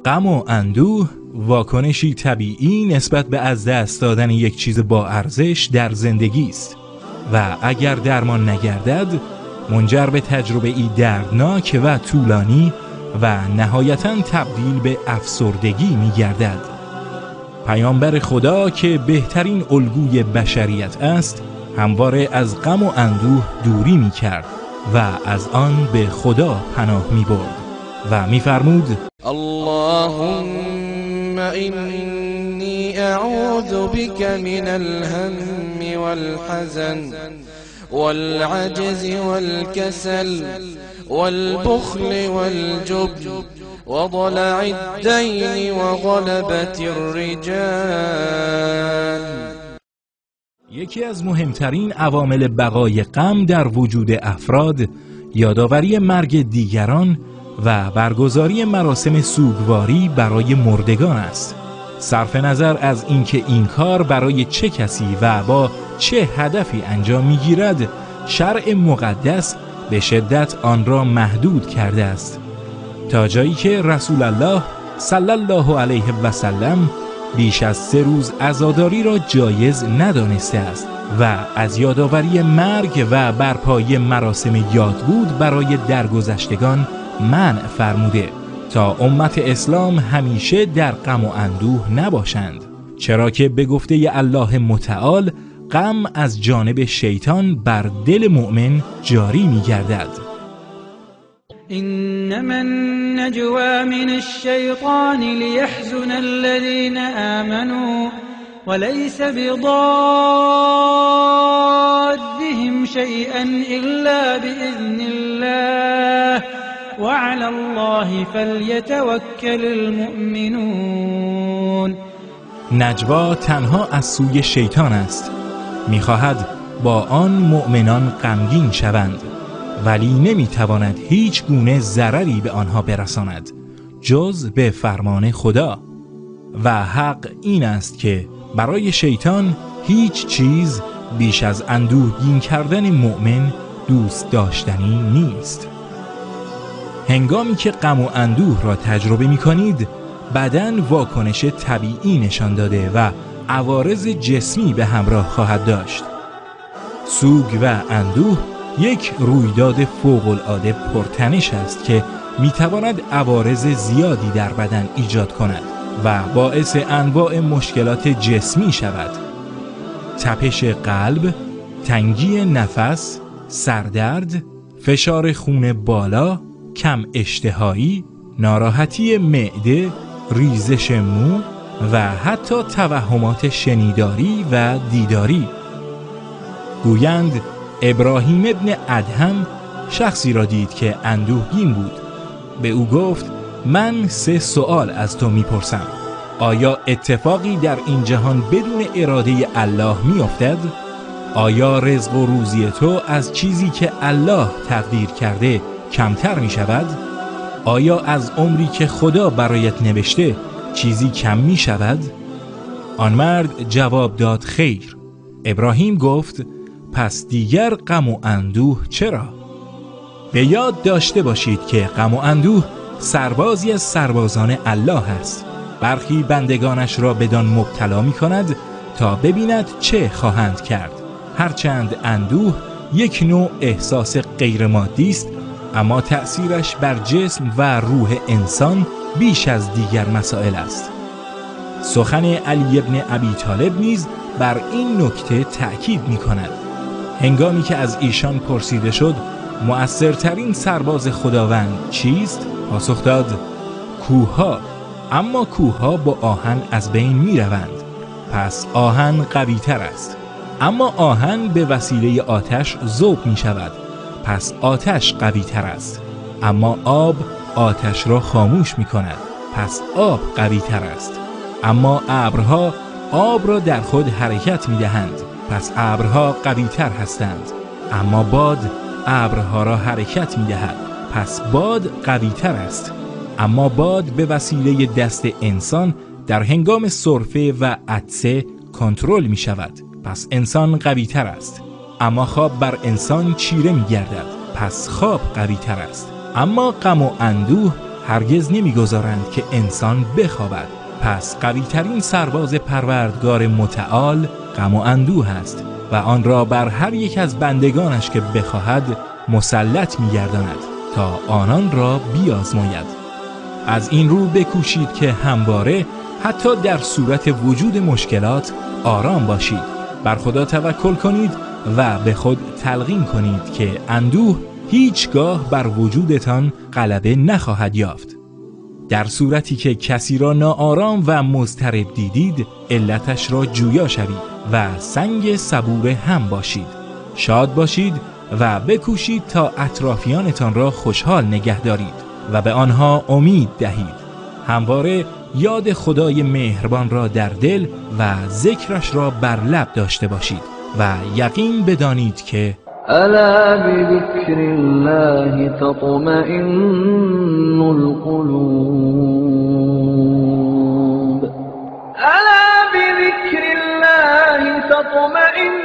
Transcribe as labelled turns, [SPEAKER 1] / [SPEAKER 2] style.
[SPEAKER 1] غم و اندوه واکنشی طبیعی نسبت به از دست دادن یک چیز با ارزش در زندگی است و اگر درمان نگردد منجر به تجربه ای دردناک و طولانی و نهایتاً تبدیل به افسردگی می گردد. پیامبر خدا که بهترین الگوی بشریت است، همواره از غم و اندوه دوری می کرد و از آن به خدا پناه می برد و می فرمود:
[SPEAKER 2] اللهم إني أعوذ بك من الهم والحزن والعجز والكسل والبخل والجبن وضلع الدين وغلبة الرجال.
[SPEAKER 1] یکی از مهمترین عوامل بقای غم در وجود افراد یادآوری مرگ دیگران و برگزاری مراسم سوگواری برای مردگان است. صرف نظر از اینکه این کار برای چه کسی و با چه هدفی انجام می‌گیرد، شرع مقدس به شدت آن را محدود کرده است، تا جایی که رسول الله صلی الله علیه و سلم بیش از 3 روز عزاداری را جایز ندانسته است و از یادآوری مرگ و برپایی مراسم یادبود برای درگذشتگان منع فرموده تا امت اسلام همیشه در غم و اندوه نباشند، چرا که به گفته الله متعال غم از جانب شیطان بر دل مؤمن جاری می‌گردد.
[SPEAKER 3] انما النجوى من الشیطان لیحزن الذین آمنوا وليس بضارهم شیئا الا باذن الله وعلى الله فلیتوکل المؤمنون.
[SPEAKER 1] نجوا تنها از سوی شیطان است، میخواهد با آن مؤمنان غمگین شوند، ولی نمیتواند هیچ گونه ضرری به آنها برساند جز به فرمان خدا. و حق این است که برای شیطان هیچ چیز بیش از اندوهگین کردن مؤمن دوست داشتنی نیست. هنگامی که غم و اندوه را تجربه می کنید، بدن واکنش طبیعی نشان داده و عوارض جسمی به همراه خواهد داشت. سوگ و اندوه یک رویداد فوق‌العاده پرتنش است که می‌تواند عوارض زیادی در بدن ایجاد کند و باعث انواع مشکلات جسمی شود. تپش قلب، تنگی نفس، سردرد، فشار خون بالا، کم اشتهایی، ناراحتی معده، ریزش مو و حتی توهمات شنیداری و دیداری. گویند ابراهیم ابن ادهم شخصی را دید که اندوهگین بود. به او گفت: من 3 سؤال از تو میپرسم. آیا اتفاقی در این جهان بدون اراده الله میافتد؟ آیا رزق و روزی تو از چیزی که الله تقدیر کرده کمتر می شود؟ آیا از عمری که خدا برایت نوشته چیزی کم می شود؟ آن مرد جواب داد: خیر. ابراهیم گفت: پس دیگر غم و اندوه چرا؟ به یاد داشته باشید که غم و اندوه سربازی از سربازان الله است. برخی بندگانش را بدان مبتلا می کند تا ببیند چه خواهند کرد. هرچند اندوه یک نوع احساس غیرمادی است، اما تأثیرش بر جسم و روح انسان بیش از دیگر مسائل است. سخن علی ابن ابی طالب نیز بر این نکته تأکید می کند. هنگامی که از ایشان پرسیده شد مؤثرترین سرباز خداوند چیست؟ پاسخ داد: کوه‌ها. اما کوه‌ها با آهن از بین می روند، پس آهن قوی تر است. اما آهن به وسیله آتش ذوب می شود، پس آتش قوی تر است. اما آب آتش را خاموش می کند، پس آب قوی تر است. اما ابرها آب را در خود حرکت می دهند، پس ابرها قوی تر هستند. اما باد ابرها را حرکت می دهد، پس باد قوی تر است. اما باد به وسیله دست انسان در هنگام سرفه و عطسه کنترل می شود، پس انسان قوی تر است. اما خواب بر انسان چیره می گردد، پس خواب قوی تر است. اما غم و اندوه هرگز نمیگذارند که انسان بخوابد. پس قویترین سرباز پروردگار متعال غم و اندوه است و آن را بر هر یک از بندگانش که بخواهد مسلط می‌گرداند تا آنان را بیازماید. از این رو بکوشید که همواره حتی در صورت وجود مشکلات آرام باشید، بر خدا توکل کنید و به خود تلقین کنید که اندوه هیچگاه بر وجودتان غلبه نخواهد یافت. در صورتی که کسی را ناآرام و مضطرب دیدید، علتش را جویا شوید و سنگ صبور هم باشید. شاد باشید و بکوشید تا اطرافیانتان را خوشحال نگه دارید و به آنها امید دهید. همواره یاد خدای مهربان را در دل و ذکرش را بر لب داشته باشید و یقین بدانید که
[SPEAKER 2] الا بذکر الله تطمئن القلوب. الا بذکر الله تطمئن